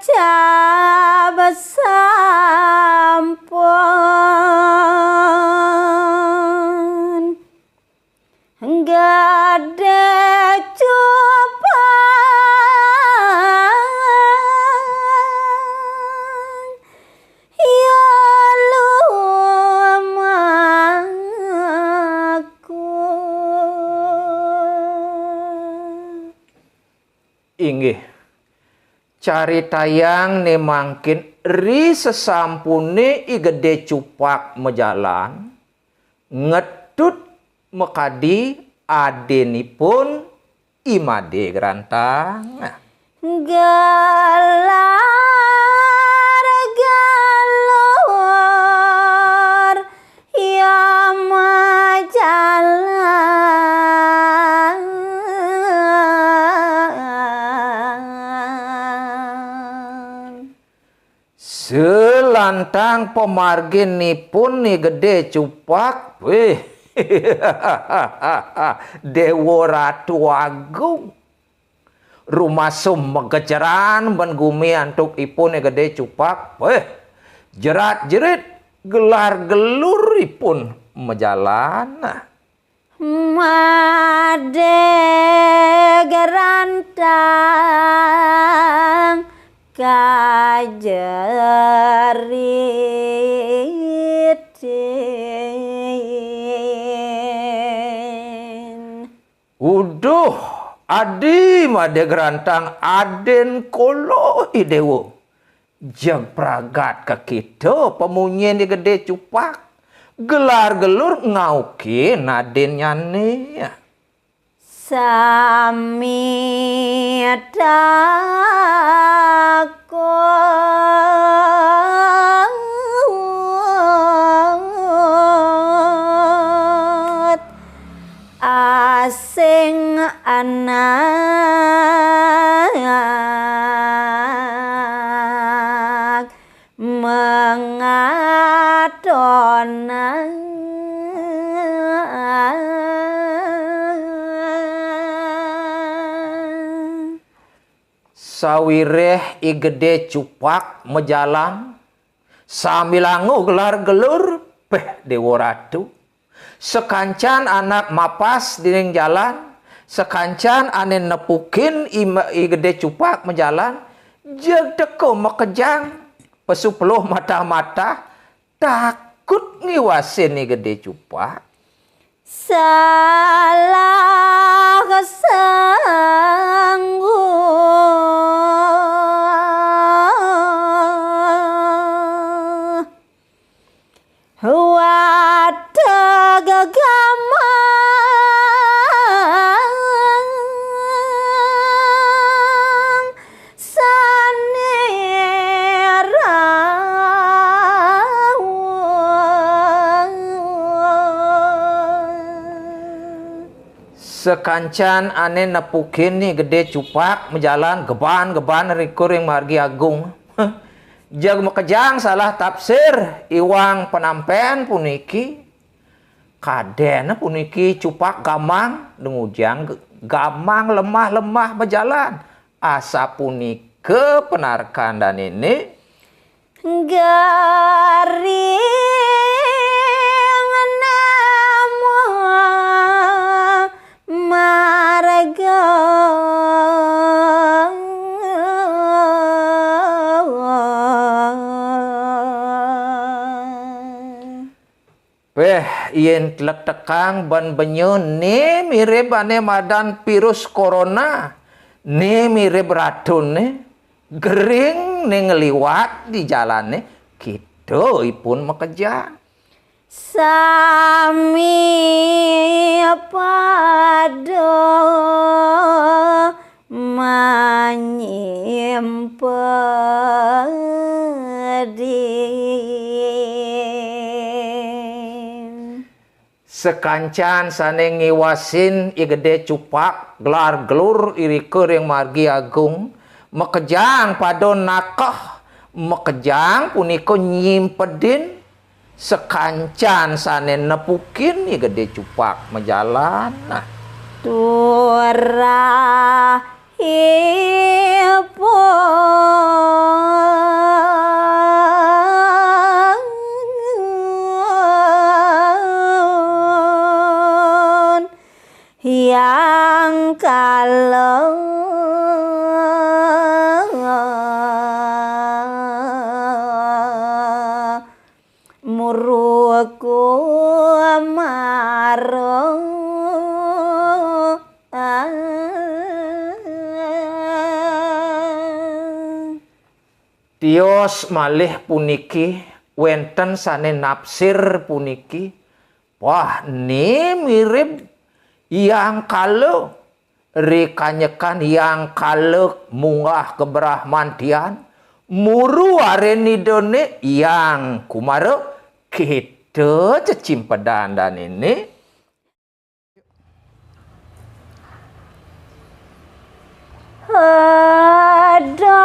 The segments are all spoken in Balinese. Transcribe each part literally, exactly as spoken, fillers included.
Cab sampun Gedé Cupang ya lumaku. Inggih, caritayang né mangkin ri sesampuné I Gedé Cupak majalan, ngetut makadi adinipun I Madé Grantang. Gelar gelur ya majalan. Selantang pamarginipun I Gedé Cupak, wih, Déwa Ratu Agung. Rumasum magejeran ban gumi antuk ipun I Gedé Cupak, wih, jerat-jerit, gelar-gelur ipun majalan. Madé Grantang kajeritin. Uduh, adi Madé Grantang adin kolo I Déwa. Jeg pragat ka kita pamunyin I Gedé Cupak. Gelar-gelur ngaukin adinnyané. Sami takut asing anak mengatonan. Sawiréh I Gedé Cupak majalan, sambilanga gelar-gelur, péh Déwa Ratu. Sakancan anak mapas dening jalan, sakancan ané nepukin I, I Gedé Cupak majalan, jeg teka makejang, pasupluh matah-matah, takut ngiwasin I Gedé Cupak. Salah sangguh. Wateg gamang sané rauh. Sakancan ané nepukin I Gedé Cupak majalan geban-geban rika ring margi agung. Jeg makejang salah tafsir iwang panampén puniki. Kadén puniki Cupak gamang, dungujang g-, gamang lemah-lemah majalan. Asapunika panarkan danéné. Garing nama marga. Péh, yén tlektekang ban benya né mirib ané madan virus corona, né mirib ratuné, gering né ngliwat di jalané, kita ipun makejang. Sami pada manyimpedin. Sakancan sané ngiwasin I Gedé Cupak, gelar-gelur irika ring margi agung, makejang pada nakeh, makejang punika nyimpedin, sakancan sané nepukin I Gedé Cupak majalan. Nah. Turah Hyang kala muru kumara. Tios malih puniki, wenten sane napsir puniki, wah, ne mirib Hyang Kala, rikanyekan Hyang Kala munggah ka Brahmantian, muru aren Idane Hyang Kumara, kita cecimpedan danene. Ada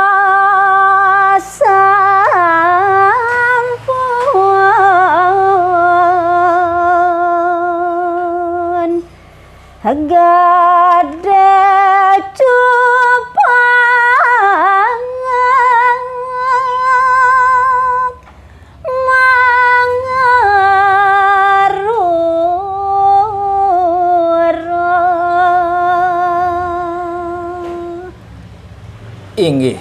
sampun gede cupak mangarura. Inggih.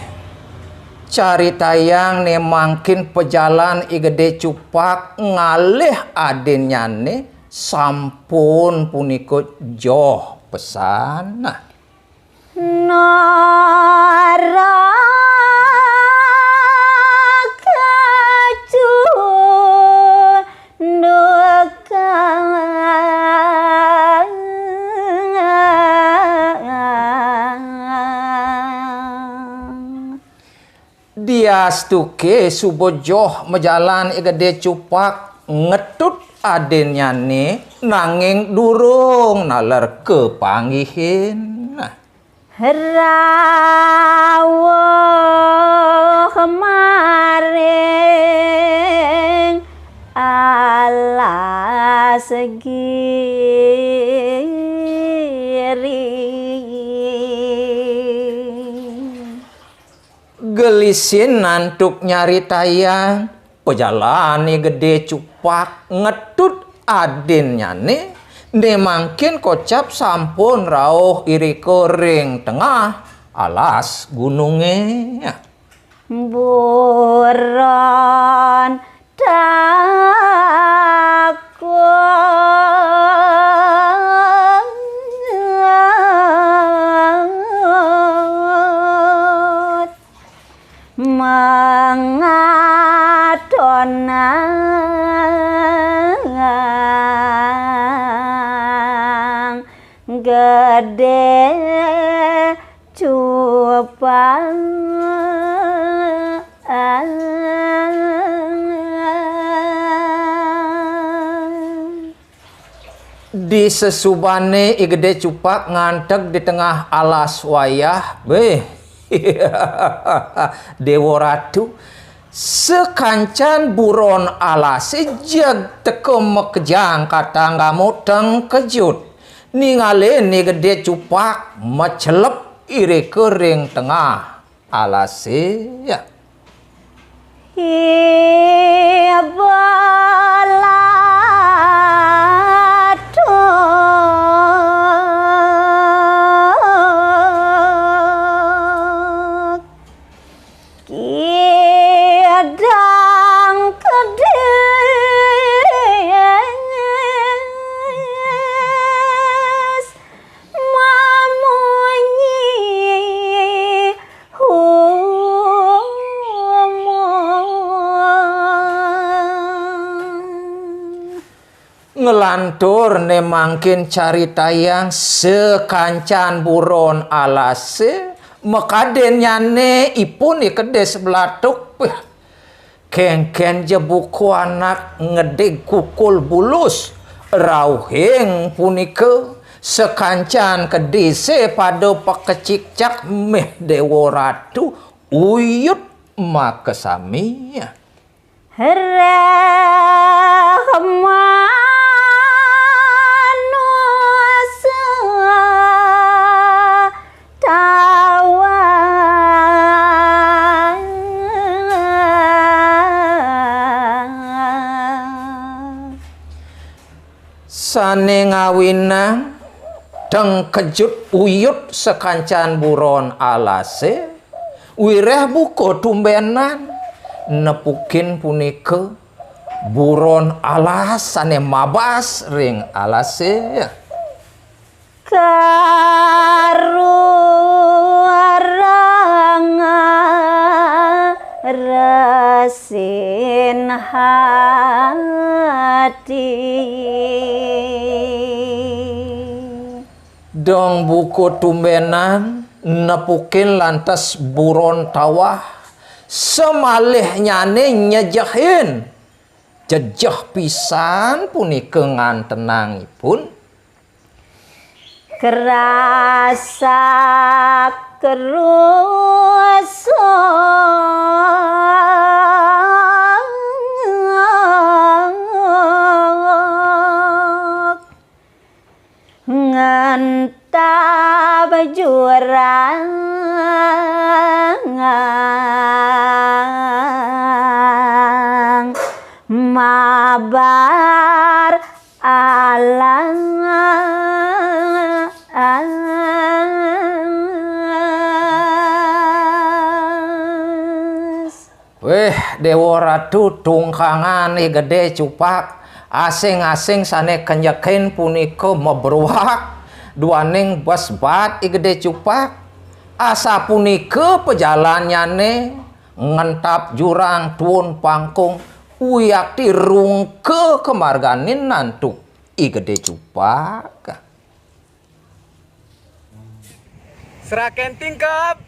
Caritayang ne mangkin pajalan I Gede Cupak ngalih adinnyane sampun punika joh pesan. Nah. Naraka cundukang. Diastuke suba joh majalan I Gede Cupak ngetut adinnyane, nanging durung naler kapanggihin. Rawuh maring alas giri. Gelisin antuk nyaritayang pajalan I Gede Cupak ngetut adinnyane, ne mangkin kocap sampun rauh irika ring tengah alas gununge. Buron takut mangatonang Gede Cupak. Di sesubane I Gede Cupak nganteg di tengah alas wayah, beh, Dewa Ratu, sakancan buron alase jeg teka makejang katanggamu tengkejut. Ningalin I Gede Cupak macelep irika ring tengah alase. Ibalah Kidang kedis mamunyi humut. Nglantur ne mangkin caritayang sakancan buron alase, makadinnyane ipun I Kedis Belatuk. Pih, kenken ja buka anak ngedig kukul bulus, rauhing punika sakancan kedise pada pakecikcak mih Dewa Ratu uyut makasami. Reh manusa Sane ngawinang tengkejut uyut sakancan buron alase, wireh buka tumbenan nepukin punika buron alas sane mabas ring alase. Karuarang resin hati. Dong buka tumbenan nepukin lantas buron tawah, samalihnyane nyejehin. Jejeh pisan punika ngantenang ipun. Kerasak kerusuk ngentab jurang mabar alas. Wéh, Déwa Ratu, tungkangan I Gedé Cupak, asing-asing sané kenjekin punika mabruak duaning besbat I Gedé Cupak. Asapunika pajalannyane ngentap jurang tuun pangkung, wiakti rungka kamarganin nantuk I Gedé Cupak. Seraken tingkep.